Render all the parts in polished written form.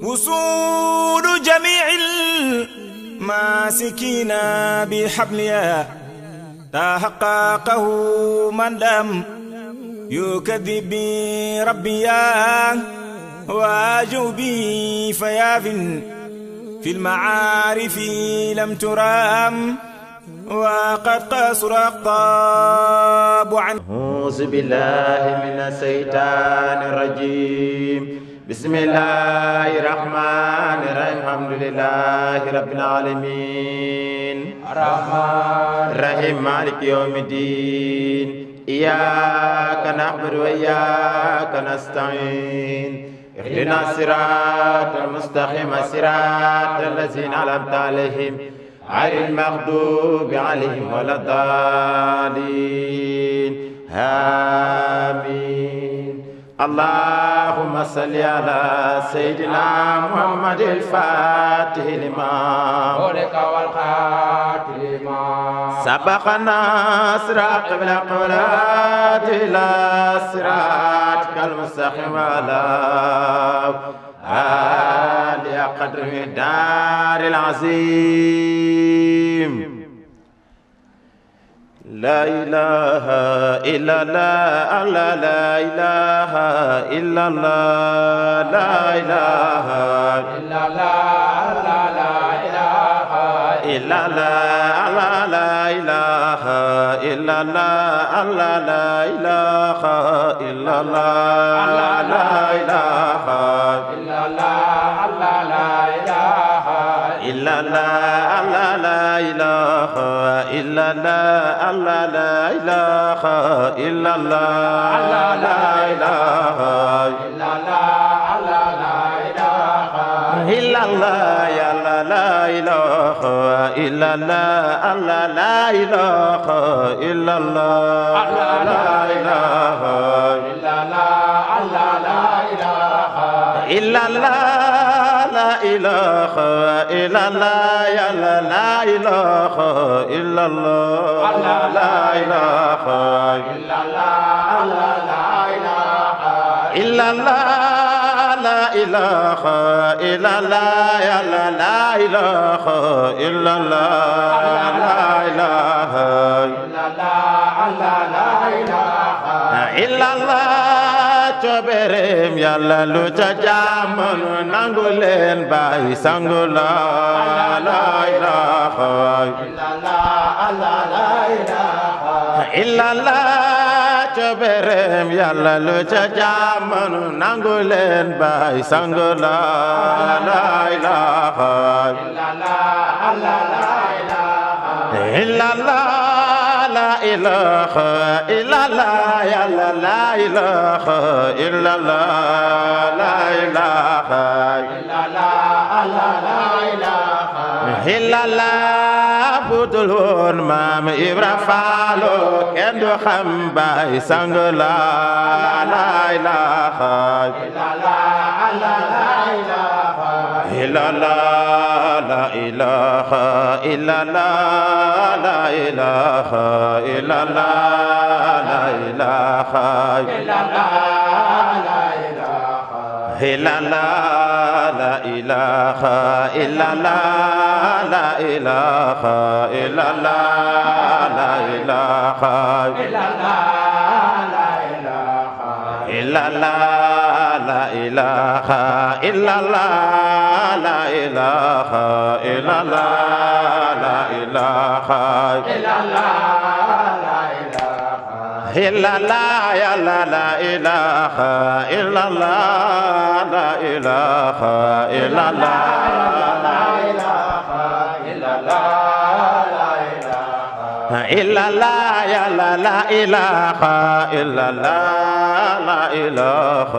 وصول جميع الماسكين بحبلها تحققه من لم يكذب بربيا واجوبي فياف في المعارف لم ترام وقد قصر الطاب عنه. أعوذ بالله من الشيطان الرجيم. بسم الله الرحمن الرحيم. الحمد لله رب العالمين الرحمن الرحيم مالك يوم الدين. إياك نعبد وإياك نستعين. اهدنا الصراط المستقيم صراط الذين أنعمت عليهم غير المغضوب عليهم ولا الضالين. آمين. اللهم صل على سيدنا محمد الفاتح لما أغلق والخاتم لما سبقنا صراط بالأقوالات إلى صراطك المستقيم على آل قدر الدار العظيم. لا إله إلا الله لا إله إلا الله لا إله إلا الله لا إله إلا الله لا إله إلا الله لا إله إلا الله لا إله إلا الله لا إله إلا الله لا إله إلا الله لا إله إلا الله لا إله إلا الله يا لا إله إلا الله لا إله إلا الله لا إله إلا الله لا إله إلا الله يا لا إله إلا الله لا إله إلا الله لا إله إلا الله يا لا إله إلا الله لا إله إلا الله تبرم يا لا لتجامن نقولن باي سانغولا لا إله إلا الله تبرم يا لا لتجامن نقولن باي سانغولا لا إله إلا الله لا إله إلا الله يا لا إله إلا الله لا إله إلا الله budulwoon maam Ibra Faalo kenn du xam baay sang la la ilaha illa Allah la ilaha illa Allah la ilaha illa Allah la ilaha illa Allah la ilaha illa Allah la ilaha illa Allah la ilaha illa Allah la ilaha illa Allah la ilaha illa Allah la ilaha إلا الله يا لا إله إلا الله لا إله إلا الله إلا الله يا لا إله إلا الله لا إله.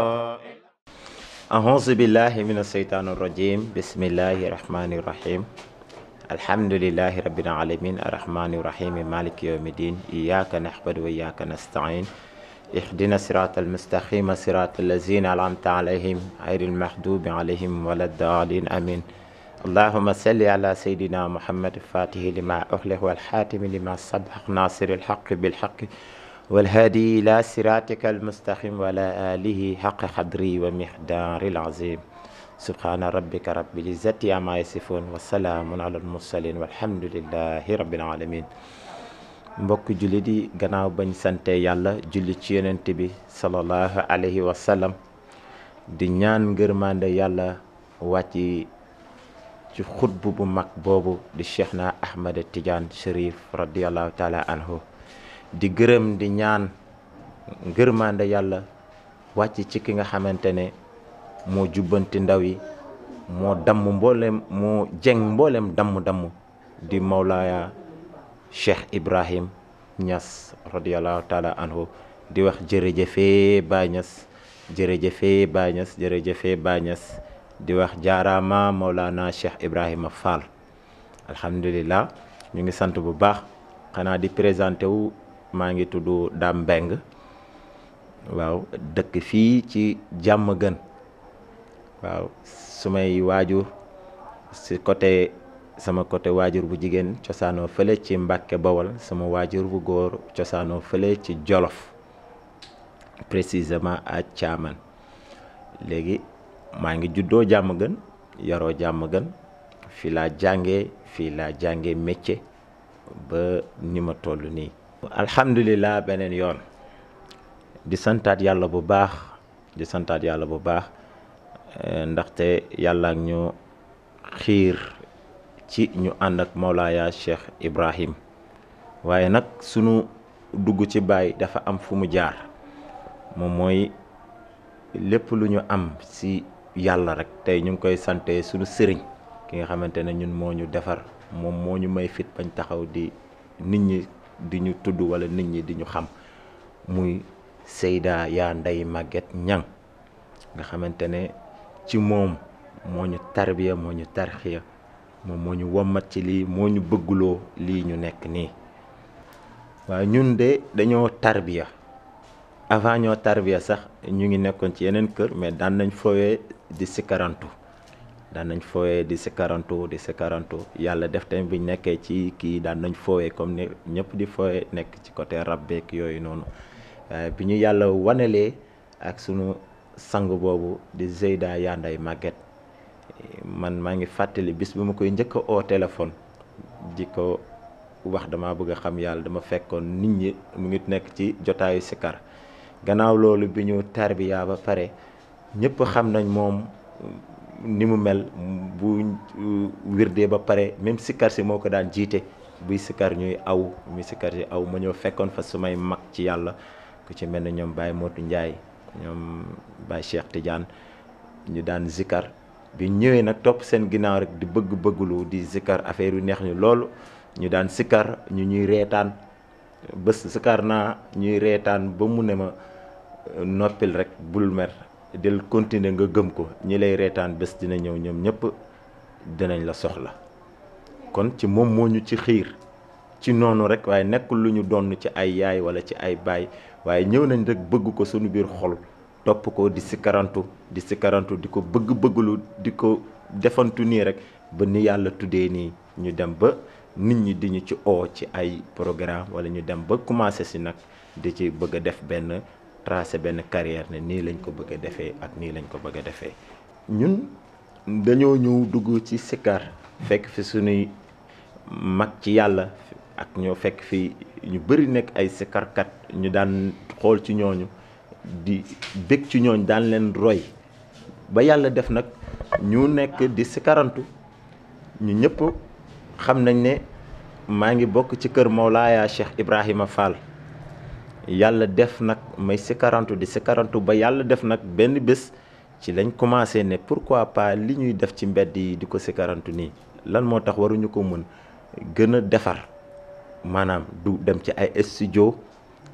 أعوذ بالله من الشيطان الرجيم. بسم الله الرحمن الرحيم. الحمد لله رب العالمين الرحمن الرحيم مالك يوم الدين. إياك نعبد وإياك نستعين. اهدنا الصراط المستقيم صراط الذين أنعمت عليهم غير المغضوب عليهم ولا الضالين آمين. اللهم صل على سيدنا محمد الفاتح لما أغلق والحاتم لما سبق ناصر الحق بالحق والهادي إلى صراطك المستقيم وعلى آله حق قدره ومقداره العظيم. subhaana rabbika rabbil izzati amma yasifun wa salaamun ala al mursalin walhamdulillahi rabbil alamin. mbokk jullit yi, gannaaw bañ sante yàlla julli ci yonent bi sallallahu alayhi wa sallam, di ñaan ngërmande yàlla wàcc ci xutbu bu mag boobu di Cheikh na Ahmad Tidiane Chérif radiallahu taala anhu, di gërëm di ñaan ngërmande yàlla wàcc ci ki nga xamante ne moo jubbanti ndaw yi, moo damm mboolem, moo jeng mboolem damm di Mawlaaya Cheikh Ibrahim Niass radiallahu taala anhu, di wax jërëjëfee Baay Niass, jërëjëfee Baay Niass, jërëjëfee Baay Niass, di wax jaaraama Mawlana Cheikh Ibrahima Fall. alhamdulillah, ñu ngi sant bu baax. xanaa di présenté wu, maa ngi tudd Dame Mbeng, waaw, dëkk fii ci Diamaguène. waaw, sumay waajur si côté sama côté waajur bu jigéen cosaanoo fële ci Mbàkke Bawol, sama waajur bu góor cosaanoo fële ci Jolof, précisément à Thiamane. léegi maa ngi juddoo Diamaguène, yaroo Diamaguène, fii laa jàngee métier ba ni ma toll nii. alhamdulilah, beneen yoon di santaat yàlla bu baax, ndaxte yàlla ak ñu xiir ci ñu ànd ak Mawlaaya Cheikh Ibrahim. waaye nag sunu dugg ci Baay dafa am fu mu jaar, moom mooy lépp lu ñu am si yàlla rek. tey ñu ngi koy sante sunu sëriñ ki nga xamante ne ñun moo ñu defar, moom moo ñu may fit bañ taxaw di nit ñi di ñu tudd wala nit ñi di ñu xam, muy Seyda yaa Ndey Maguette Niang, nga xamante ne ci moom moo ñu tarbiya, moo ñu tarxiya, moom moo ñu wommat ci lii, moo ñu bëgguloo lii ñu nekk nii. waaye ñun de dañoo tarbiya. avant ñoo tarbiya sax ñu ngi nekkoon ci yeneen kër, mais daan nañ fooyee di sikarantu, yàlla def tamit buñ nekkee ci kii daan nañ fooyee comme ni ñëpp di fooyee, nekk ci côté rab beeg yooyu noonu. bi ñu yàlla wanelee ak sunu sang boobu di Seyda yaa Ndey Maguette, man maa ngi fàttali bis bi ma koy njëkk a oo téléphone di ko wax dama bëgg a xam yàlla, dama fekkoon nit ñi mu ngi nekk ci jotaayu sikar. gannaaw loolu bi ñu tarbiya ba pare, ñëpp xam nañ moom ni mu mel, bu wirdee ba pare même sikar si moo ko daan jiite. buy sikar ñuy aw, muy sikar si aw, ma ñëw fekkoon fa sumay mag ci yàlla, ku ci mel ne ñoom Baye Mootu Njaay, ñoom Baye Cheikh Tidiane, ñu daan zikar. bi ñëwee nag topp seen ginnaaw rek di bëggulu di zikar, affaire yu neex ñu loolu, ñu daan sikar, ñu ñuy reetaan. bés sikar naa ñuy reetaan ba mu ne ma noppil rek, bul mer, del continuer nga gëm ko, ñi lay reetaan bés dina ñëw ñoom ñëpp dinañ la soxla. kon ci moom moo ñu ci xiir ci noonu rek, waaye nekkul lu ñu donn ci ay yaay wala ci ay baay, waaye ñëw nañ rek bëgg ko suñu biir xol, topp ko di sikarantu di ko bëggulu, di ko defantu nii rek, ba ni yàlla tuddee nii ñu dem ba nit ñi di ñu ci oo ci ay programme, wala ñu dem ba commencé si nag di ci bëgg a def tracé benn carrière ne nii lañ ko bëgg a defee ak nii lañ ko bëgg a defee. ñun dañoo ñëw dugg ci sikar, fekk fi suñuy mag ci yàlla, ak ñoo fekk fi ñu bëri nekk ay sikarkat, ñu daan xool ci ñooñu di bég ci ñooñu, daan leen roy ba yàlla def nag ñu nekk di sikarantu. ñu ñëpp xam nañ ne maa ngi bokk ci kër Mawlaaya Cheikh Ibrahima Fall. yàlla def nag may sikarantu di sikarantu ba yàlla def nag benn bés ci lañ commencé ne pourquoi pas li ñuy def ci mbedd yi di ko sikarantu nii, lan moo tax waruñu ko mën gën a defar, maanaam du dem ci ay studio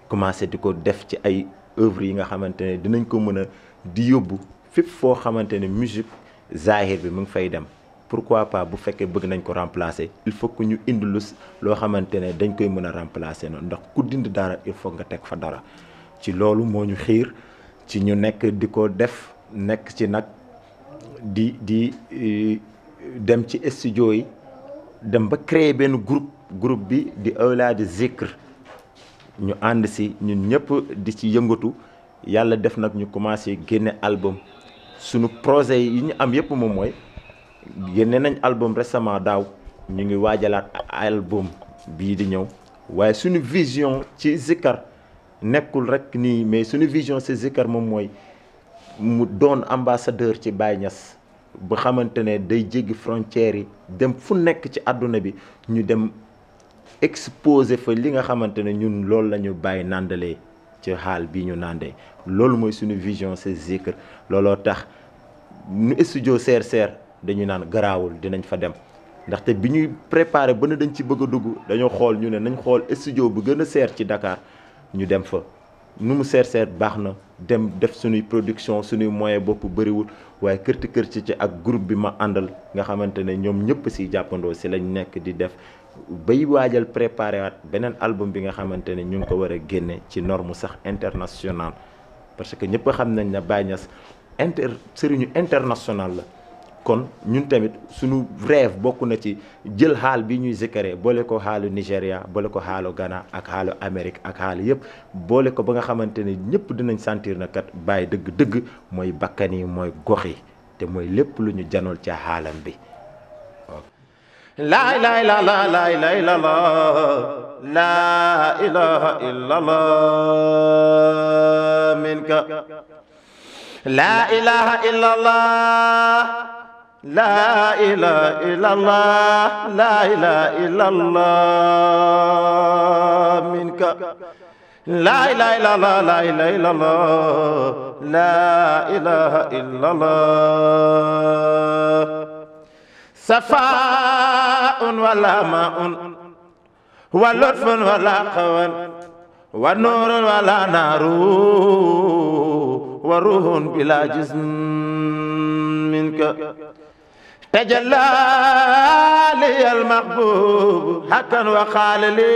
commencé di ko def ci ay œuvres yi nga xamante ne dinañ ko mën a di yóbbu fépp foo xamante ne musique zahir bi mu ngi fay dem. pourquoi pas bu fekkee bëgg nañ ko remplacer, il faut que ñu indi loo xamante ne dañ koy mën a remplacer noonu, ndax ku dind dara il faut nga teg fa dara. ci loolu moo ñu xiir ci ñu nekk di ko def, nekk ci nag di dem ci studio yi, dem ba créer benn groupe bi di Awlaadu Zikr. ñu ànd si ñun ñëpp di ci yëngatu, yàlla def nag ñu commencé génne album sunu projet yi ñu am yëpp moom mooy génne nañ album récemment daaw ñu ngi waajalaat album bii di ñëw waaye suñu vision ci Zikar nekkul rek nii mais suñu vision ci Zikar moom mooy mu doon ambassadeur ci Baye Niass ba xamante ne day jéggi frontières yi dem fu nekk ci àdduna bi ñu dem exposé fa li nga xamante ne ñun loolu la ñu bàyyi nàndalee ci xaal bii ñu nàndee loolu mooy suñu vision ci Zikar looloo tax nu studio CRCR dañu naan garaawul dinañ fa dem ndaxte bi ñuy préparé ba ne dañ ci bëgg a dugg dañoo xool ñu ne nañ xool studio bu gën a seer ci Dakar ñu dem fa nu mu seer baax na dem def suñuy production suñuy moyen bopp bëriwul waaye kër ci ak groupe bi ma àndal nga xamante ne ñoom ñëpp si jàppandoo si lañ nekk di def bay waajal préparé waat beneen album bi nga xamante ne ñu ngi ko war a génne ci norme sax international parce que ñëpp xam nañ ne Baye Niass sëriñu international la kon ñun tamit suñu rêve bokk na ci jël xaal bi ñuy zikaree boole ko xaalu Nigéria boole ko xaalu Ghana ak xaalu Amérique ak xaalu yëpp boole ko ba nga xamante ne ñëpp dinañ sentir na kat Baye dëgg-dëgg mooy bakkan yi mooy gox yi te mooy lépp lu ñu janool ca xaalam bi laa ilaaha illallaah laa ilaaha illallaah laa ilaaha illallaah minka laa ilaaha illallaah laa ilaaha illallaah laa ilaaha illallaah minka laa ilaaha illallaah laa ilaaha illallaah laa ilaaha illallaah safaa'un wala maa'un wa lutfun wala qawan wa nuurun wala naaru wa ruuhun bila jism minka tajalla liyal mahbub haqqan wa qaala li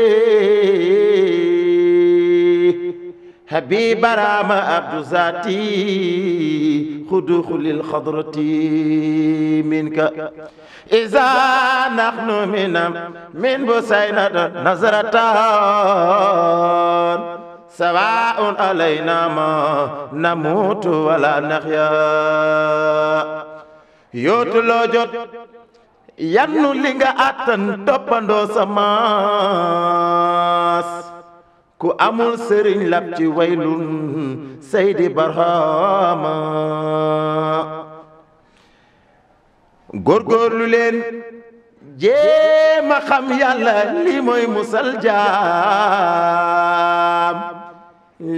habiba rama abdu zati xuduxu lil xadrati minka iza nahnu min busaynata nazratan sawaa'un alayna ma namutu wala nahya yootu loo jot yannu li nga attan toppandoo sa maas ku amul sëriñ lab ci waylun Seydi Barhama góorgóorlu leen jéema xam yàlla lii mooy musal jaam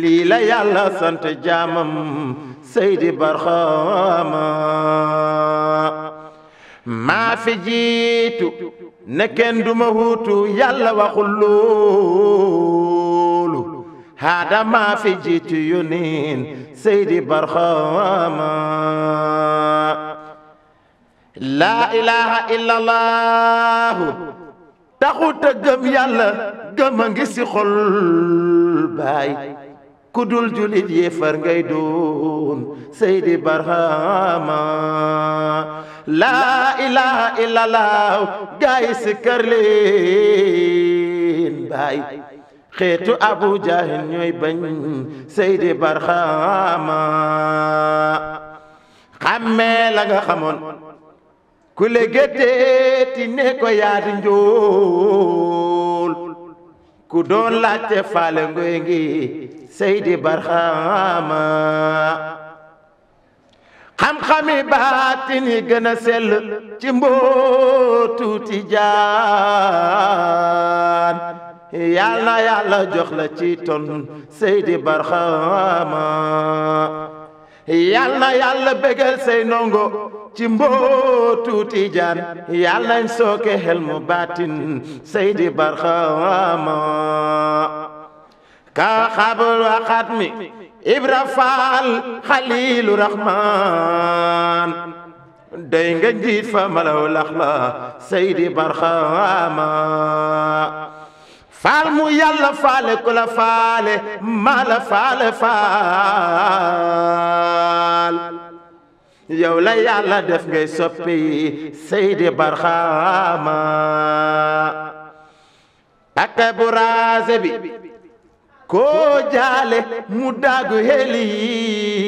lii la yàlla sant jaamam Seydi Barhama maa fi jiitu ne kenn duma huutu yàlla waxul loolu haada maa fi jiitu yóneen Seydi Barhama laa ilaaha illallahu taxut a gëm yàlla gëm a ngi si xol baay ku dul julit yéefar ngay doon Seydi Barhama laa ilaaha illallahu gaay si kër leen baay xeetu Abu Jahil ñooy bañ Seydi Barhama xammee la nga xamoon ku le gétteeti ne ko yaadi njool ku doon laajte faale ngoy ngi Seydi Barhama xam-xami baatin yi gën a sell ci mbootu Tijaan yal na yàlla jox la ci ton Seydi Barhama yal na yàlla bégal say ndongo ci mbootu Tijaan yal nañ sooke xel mu baatin Seydi Barhama ka xabul waxaat mi Ibra Faal Xaliilu Rahmaan day nga njiit fa malaw lax la Seydi Barhama faal mu yàlla faale ku la faale maa la faale faal yow la yàlla def ngay soppi Seydi Barhama ak bu raase bi koo jaale mu daagu heliin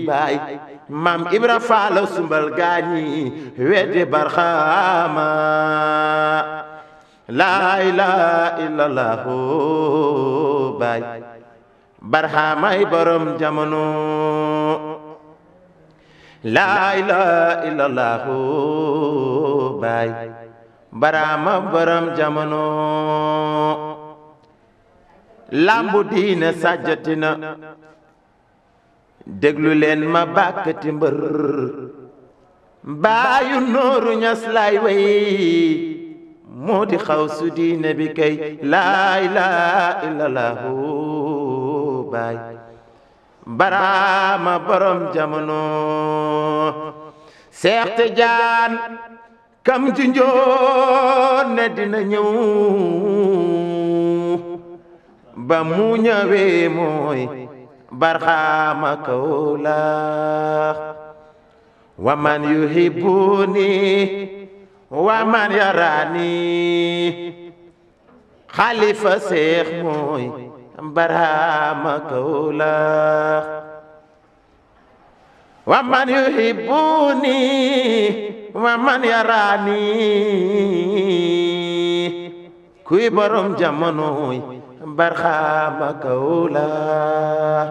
baay maam Ibra Faal sumbal gaañi weddi barxaama laa ilaaha illallahu baay barxaamay borom jamono laa ilaaha illallahu baay barxaama borom jamono lambu diine sàjjatina déglu leen ma bàkkati mbër baayu nooru ñas lay way moo di xaw su diine bi kay laa ilaaha illallahu baay baraama borom jamono Seex Tijaan kam junjoon ne dina ñëw ba mu ñëwee mooy barxaama Kawlax wa man yuhibbuni wa man yarani xalifa seex mooy barxaama Kawlax wa man yuhibbuni wa man yarani kuy borom jamonoy barxaama Kawlax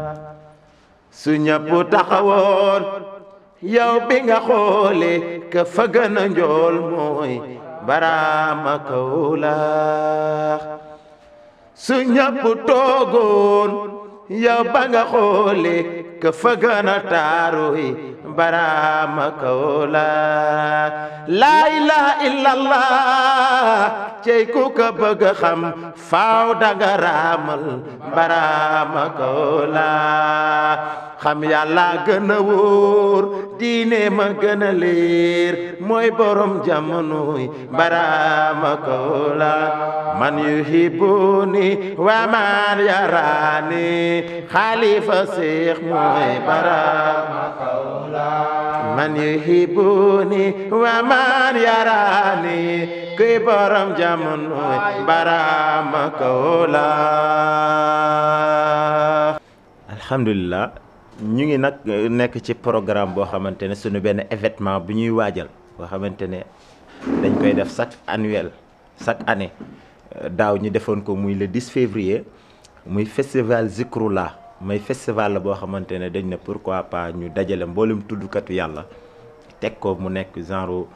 su ñëpp taxawoon yow bi nga xoole ka fa gën a njool mooy barxaama Kawlax su ñëpp toogoon yow ba nga xoole ka fa gën a taaruy barxaama Kawlax laa ilaaha illallah cey ku ko bëgg xam faaw danga raamal barxaama Kawlax xam yàlla gën a wóor diine ma gën a leer mooy borom jamonoy barxaama Kawlax man yuhibbuni wa man yarani xalifa seex mooy barxaama Kawlax man yuhibbuni wa man yarani kuy borom jamonoy barxaama Kawlax. Alhamdulillah ñu ngi nag nekk ci programme boo xamante ne suñu benn événement bu ñuy waajal boo xamante ne dañ koy def chaque année daaw ñu defoon ko muy le 10 février muy festival Zikrullah mooy festival la boo xamante ne dañ ne pourquoi pas ñu dajale mboolem tuddkatu yàlla teg ko mu nekk genre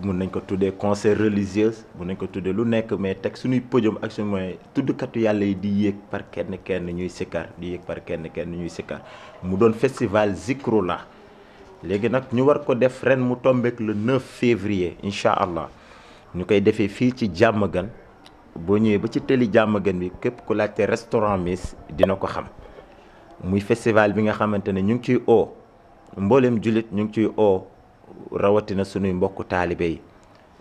mun nañ ko tuddee concert religieux mun nañ ko tuddee lu nekk mais teg suñuy podium ak suñu mooy tuddkatu yàlla yi di yéeg par kenn ñuy sikkar di yéeg par kenn ñuy sikkar mu doon festival Zikrullah léegi nag ñu war ko def ren mu tombeek le 9 février incha allah ñu koy defee fii ci Diamaguène boo ñëwee ba ci tëli Diamaguène bi képp ku laajte restaurant Miss dina ko xam muy festival bi nga xamante ne ñu ngi ciy oo mboolem jullit ñu ngi ciy oo rawatina sunuy mbokku taalibe yi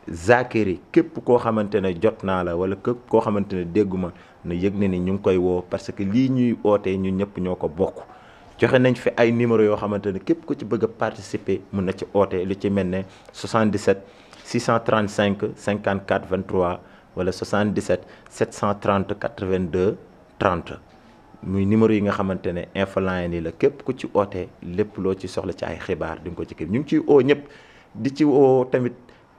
zakiri képp koo xamante ne jot naa la wala képp koo xamante ne dégguma na yëg ne ni ñu ngi koy woo parce que lii ñuy ootee ñun ñëpp ñoo ko bokk joxe nañ fi ay numéro yoo xamante ne képp ku ci bëgg a participer mën na ci oote lu ci mel ne 77 635 54 23 wala 77 730 82 30 muy numéro yi nga xamante ne infoline yi la képp ku ci oote lépp loo ci soxla ci ay xibaar di nga ko ci kii ñu ngi ciy oo ñëpp di ci oo tamit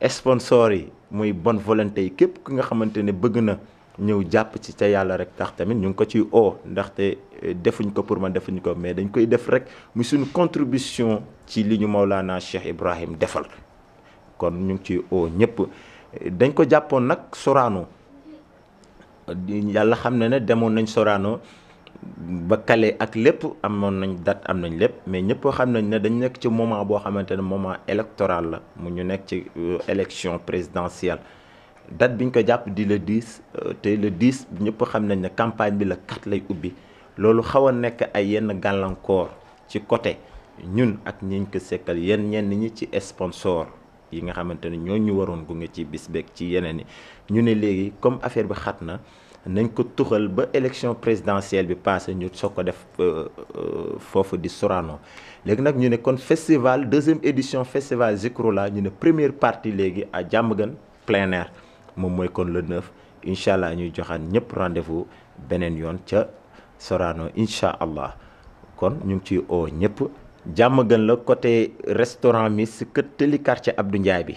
sponsor yi muy bonne volonté yi képp ku nga xamante ne bëgg na ñëw jàpp ci ca yàlla rek tax tamit ñu ngi ko ciy oo ndaxte defuñ ko pour man defuñ ko mais dañ koy def rek muy suñu contribution ci li ñu Mawlana Cheikh Ibrahim defal kon ñu ngi ciy oo ñëpp dañ ko jàppoon nag Sorano yàlla xam na ne demoon nañ Sorano ba Calais ak lépp amoon nañ date am nañ lépp mais ñëpp xam nañ ne dañ nekk ci moment boo xamante ne moment électoral la mu ñu nekk ci élection présidentielle date biñ ko jàpp di le 10 te le 10 ñëpp xam nañ ne campagne bi le 4 lay ubbi loolu xaw a nekk ay yenn gàllankoor ci côté ñun ak ñiñ ko sekkal ñenn ñi ci sponsor yi nga xamante ne ñoo ñu waroon gunge ci bis beeg ci yeneen yi ñu ne léegi comme affaire bi xat na nañ ko tuxal ba élection présidentielle bi passé ñu soog ko def foofu di Sorano léegi nag ñu ne kon festival deuxième édition festival Zikrullah ñu ne première partie léegi à Diamaguène plein air moom mooy kon le 9 incha allah ñuy joxaan ñëpp rendez-vous beneen yoon ca Sorano incha allah kon ñu ngi ciy oo ñëpp. jàmm gën la côté restaurant mi si kër tëli quartier Abdou Ndiaye bi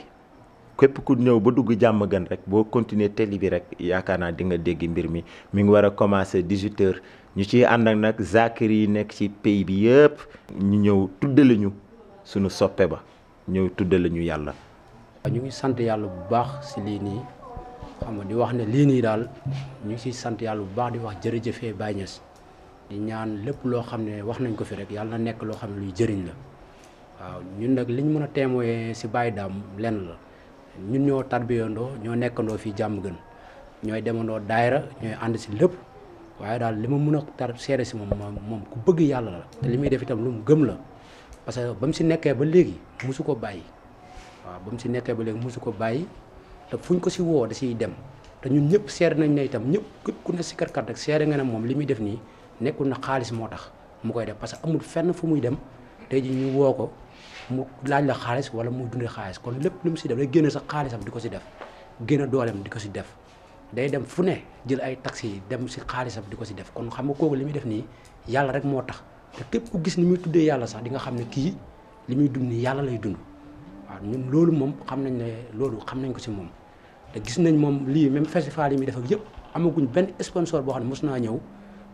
képp ku ñëw ba dugg jàmm gën rek boo continuer tëli bi rek yaakaar naa di nga dégg mbir mi ngi war a commencer 18h ñu ciy ànd ak nag zakir yi nekk ci pays bi yëpp ñu ñëw tuddale ñu suñu soppe ba ñëw tuddale ñu yàlla. ñu ngi sant yàlla bu baax si lii nii xam nga di wax ne lii nii daal ñu ngi siy sant yàlla bu baax di wax jërëjëfee Baye Niass di ñaan lépp loo xam ne wax nañ ko fi rek yàlla na nekk loo xam ne luy jëriñ la waaw ñun nag liñ mën a témoin si Baye Dame lenn la ñun ñoo tarbiyandoo ñoo nekkandoo fii jàmm gën ñooy demandoo daayra ñooy ànd si lépp waaye daal li ma mën a seede si moom ku bëgg yàlla la te li muy def itam lu mu gëm la parce que ba mu si nekkee ba léegi mosu ko bàyyi waaw ba mu si nekkee ba léegi mosu ko bàyyi te fuñ ko si woo da siy dem te ñun ñëpp seede nañ ne itam ñëpp képp ku ne si karkat rek seede nga ne moom li muy def nii nekkul na xaalis moo tax mu koy def parce que amul fenn fu muy dem tey ji ñu woo ko mu laaj la xaalis wala muy dundee xaalis kon lépp lu mu si def day génne sax xaalisam di ko si def génne dooleem di ko si def day dem fu ne jël ay taxi yi dem si xaalisam di ko si def kon xam nga kooku li muy def nii yàlla rek moo tax te képp ku gis ni muy tuddee yàlla sax di nga xam ne kii li muy dund nii yàlla lay dund waaw ñun loolu moom xam nañ ne loolu xam nañ ko si moom te gis nañ moom lii même festival yi muy def ak yëpp amaguñ benn sponsor boo xam ne mos naa ñëw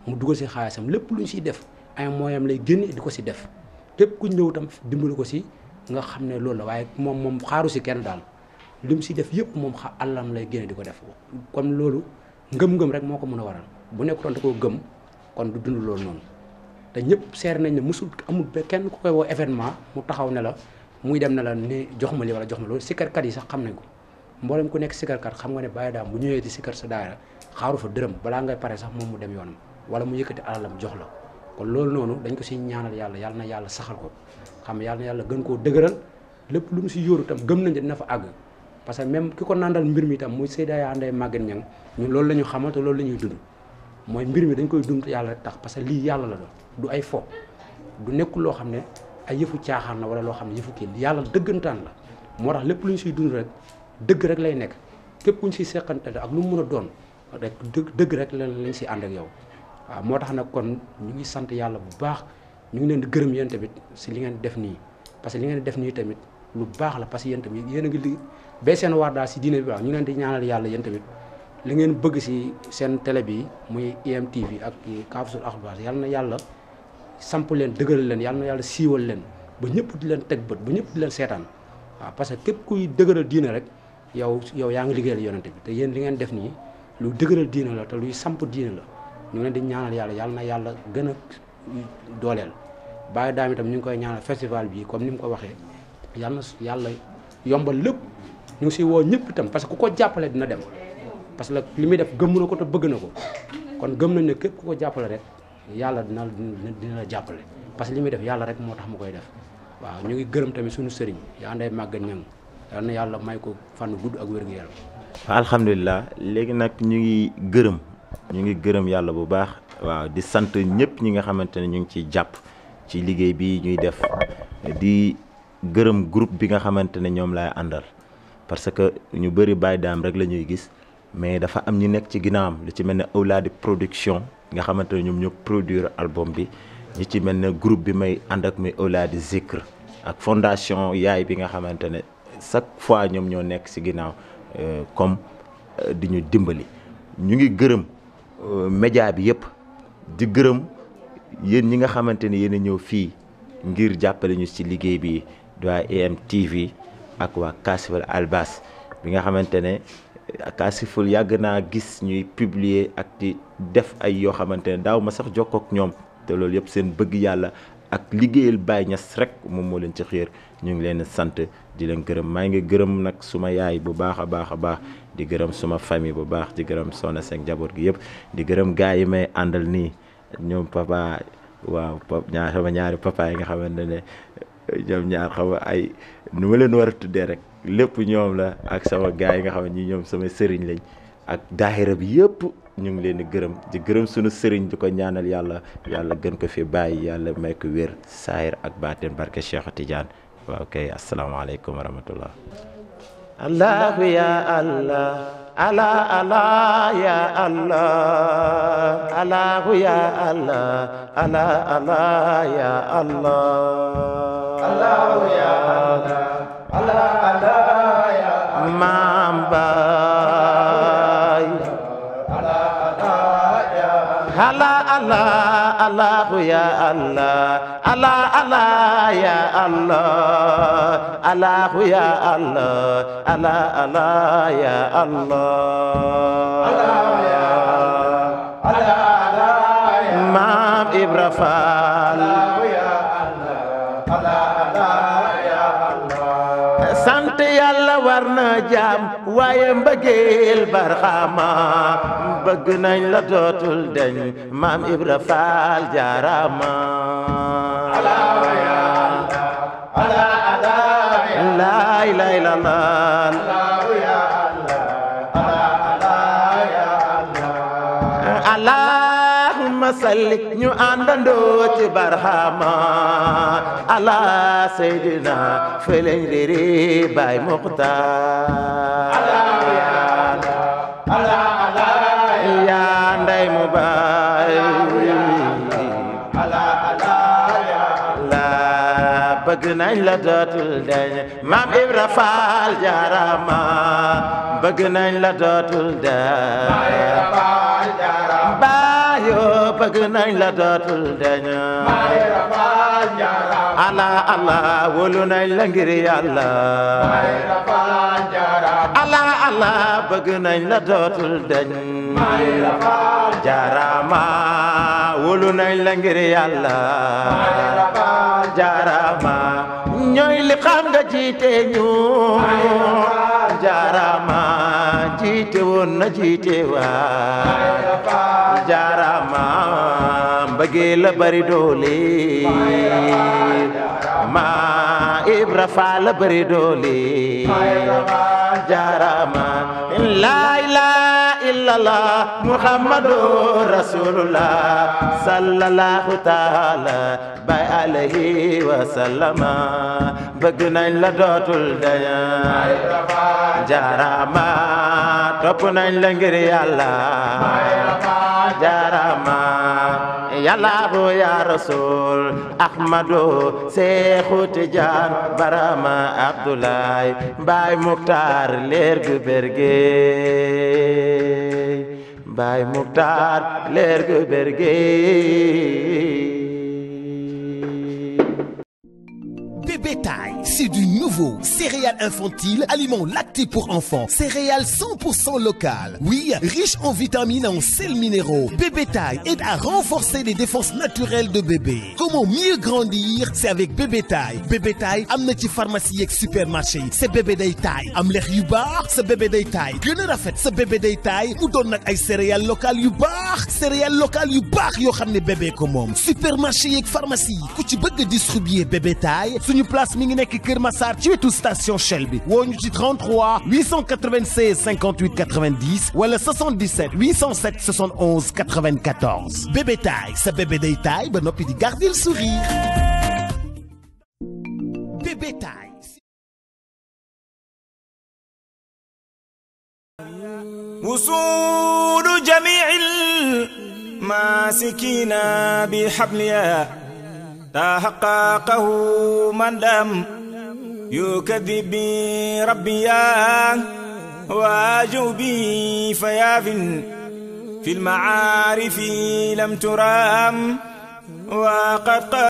mu dugal si xaalisam lépp lu ñu siy def ay moyens lay génne di ko si def képp ku ñëw tam dimbali ko si nga xam ne loolu la waaye moom xaaru si kenn daal li mu si def yëpp moom àllam lay génne di ko def comme loolu ngëm-ngëm rek moo ko mën a waral bu nekkoon da koo gëm kon du dund loolu noonu te ñëpp seer nañ ne mosul amul ba kenn ku koy woo événement mu taxaw ne la muy dem ne la ni jox ma li wala jox ma loolu sikarkat yi sax xam nañ ko mboolem ku nekk sikarkat xam nga ne Baye Dame bu ñëwee di sikar sa daara xaaru fa dërëm balaa ngay pare sax moom mu dem yoonam wala mu yëkkati alalam jox la kon loolu noonu dañ ko si ñaanal yàlla na yàlla saxal ko xam nga yàlla na yàlla gën koo dëgëral lépp lu mu si yóoru tam gëm nañ dina fa àgg parce que même ki ko nandal mbir mi tam muy Seyda Ya Ndeye Maguette Niang ñun loolu la ñu xamal te loolu la ñuy dund mooy mbir mi dañ koy dund te yàlla rek tax parce que lii yàlla la du ay fo du nekkul loo xam ne ay yëfu caaxaan la wala loo xam ne yëfu kii yàlla dëggantaan la moo tax lépp lu ñu siy dund rek dëgg rek lay nekk képp ku ñu siy seqante ak lu mu mën a doon rek dëgg rek lañ siy ànd ak yow waaw moo tax nag kon ñu ngi sant yàlla bu baax ñu ngi leen di gërëm yéen tamit si li ngeen def nii parce que li ngeen def nii tamit lu baax la parce que yéen tamit yéen a ngi li bay seen waar daal si diine bi waaw ñu ngi leen di ñaanal yàlla yéen tamit li ngeen bëgg si seen télé bi muy IMTV ak Kaafisul Axbaar yàlla na yàlla samp leen dëgëral leen yàlla na yàlla siiwal leen ba ñëpp di leen teg bët ba ñëpp di leen seetaan waaw parce que képp kuy dëgëral diine rek yow yaa ngi liggéeyal yonent bi te yéen li ngeen def nii lu dëgëral diine la te luy samp diine la ñu ngi leen di ñaanal yàlla na yàlla gën a dooleel Baye Dame itam ñu ngi koy ñaanal festival bi comme ni mu ko waxee yàlla yombal lépp ñu ngi si woo ñëpp itam parce que ku ko jàppale dina dem parce que li muy def gëmm na ko te bëgg na ko kon gëm nañ ne képp ku ko jàppale rek yàlla dina la jàppale parce que li muy def yàlla rek moo tax mu koy def waaw ñu ngi gërëm tamit suñu sëriñ Ya Ndeye Maguette Niang yal na yàlla may ko fan gudd ak wér-gu-yaram. alhamdulilah léegi nag ñu ngi gërëm yàlla bu baax waaw di sant ñëpp ñi nga xamante ne ñu ngi ciy jàpp ci liggéey bi ñuy def di gërëm groupe bi nga xamante ne ñoom laay àndal parce que ñu bëri Baye Dame rek la ñuy gis mais dafa am ñu nekk ci ginnaawam lu ci mel ne Awlaadi production nga xamante ne ñoom ñoo produire album bi ñi ci mel ne groupe bi may ànd ak muy Awlaadi Zikr ak fondation yaay bi nga xamante ne chaque fois ñoom ñoo nekk ci ginnaaw comme di ñu dimbali ñu ngi gërëm média bi yëpp di gërëm yéen ñi nga xamante ne yéen a ñëw fii ngir jàppale ñu ci liggéey bi waa IMTV ak waa Kaasiful Albas bi nga xamante ne Kaasiful yàgg naa gis ñuy publier ak di def ay yoo xamante ne daaw ma sax jokkoo ak ñoom te loolu yëpp seen bëgg yàlla ak liggéeyal Baye Niass rek moom moo leen ci xiir ñu ngi leen sant di leen gërëm maa ngi gërëm nag suma yaay bu baax a baax di gërëm suma famille bu baax di gërëm soxna seen njaboot gi yëpp di gërëm gars yi may àndal nii ñoom papa waaw sama ñaari papa yi nga xamante ne ñoom ñaar xaw ay nu ma leen war a tuddee rek lépp ñoom la ak sama gars yi nga xam ne ñi ñoom sama sëriñ lañ ak daahira bi yëpp ñu ngi leen di gërëm suñu sëriñ di ko ñaanal yàlla gën ko fi bàyyi yàlla may ko wér saahir ak baatin barke Cheikh Tidiane waaw kay asalaamaaleykum wa rahmatullah allahu ya allah Allah Allah ya Allah Allah ya Allah Allah Allah ya Allah Allah ya Allah Allah Allah ya Maam Baay Allah Allah Allah ya Allah Allah Allah ya Allah Allah ya Allah Allah Allah ya Allah Maam Ibra Faal sant Yàlla war na jaam waaye mbëggeel barxama bëgg nañ la dootul deñ Maam Ibra Faal jaarama laa ilaaha illallaah allahumma salli ñu àndandoo ci barxama ala seydina feleñ riri Baay Muxtaar yaa ndey mu baay la bëgg nañ la dootul deñ Maam Ibra Faal jaarama bëgg nañ la dootul deñ baayo bëgg nañ la dootul deñ Allah Allah wóolu nañ la ngir Yàlla Allah Allah bëgg nañ la dootul deñ jaarama wóolu nañ la ngir Yàlla jaarama ñooy li xam nga jiite ñu jaarama jiite woon na jiite waa jaarama mbëggee la bari doole Maam Ibra Faal la bari doole jaarama laa ilaaha illallah Muhammadu Rasulullah sallallahu taala bay alayhi wa sallama bëgg nañ la dootul daña jaarama topp nañ la ngir Yàlla jaarama Yàlla bu ya Rasul Ahmadu Seexu Tijaan Barama Abdoulaye Baay Muxtaar leer gu berge Baay Muxtaar leer gu berge Bébétail, c'est du nouveau céréales infantiles, aliments lactés pour enfants, céréales 100% locales. Oui, riche en vitamines et en sels minéraux. Bébétail aide à renforcer les défenses naturelles de bébé. Comment mieux grandir? C'est avec Bébétail. Bébétail am na ci pharmacie ak supermarché. C'est bébé day taay. Am lex yu baax, sa bébé day taay. Gën a rafet sa bébé day taay. Mu doon nag ay céréales locales yu baax. Céréales locales yu baax yoo xam ne bébé ko moom. Supermarché ak pharmacie ku ci bëgg distribuer Bébétail suñu place mi ngi nekk Kër Massar ci wetu station Shell bi woo ñu ci 33 896 58 90 wala 77 807 71 94 Bébétail sa bébé day taay ba noppi di garder le sourire. Bébétail. وصول جميع الماسكين بحبلها تحققه من لم يكذب بربيا واجوبي فياف في المعارف لم ترام وقد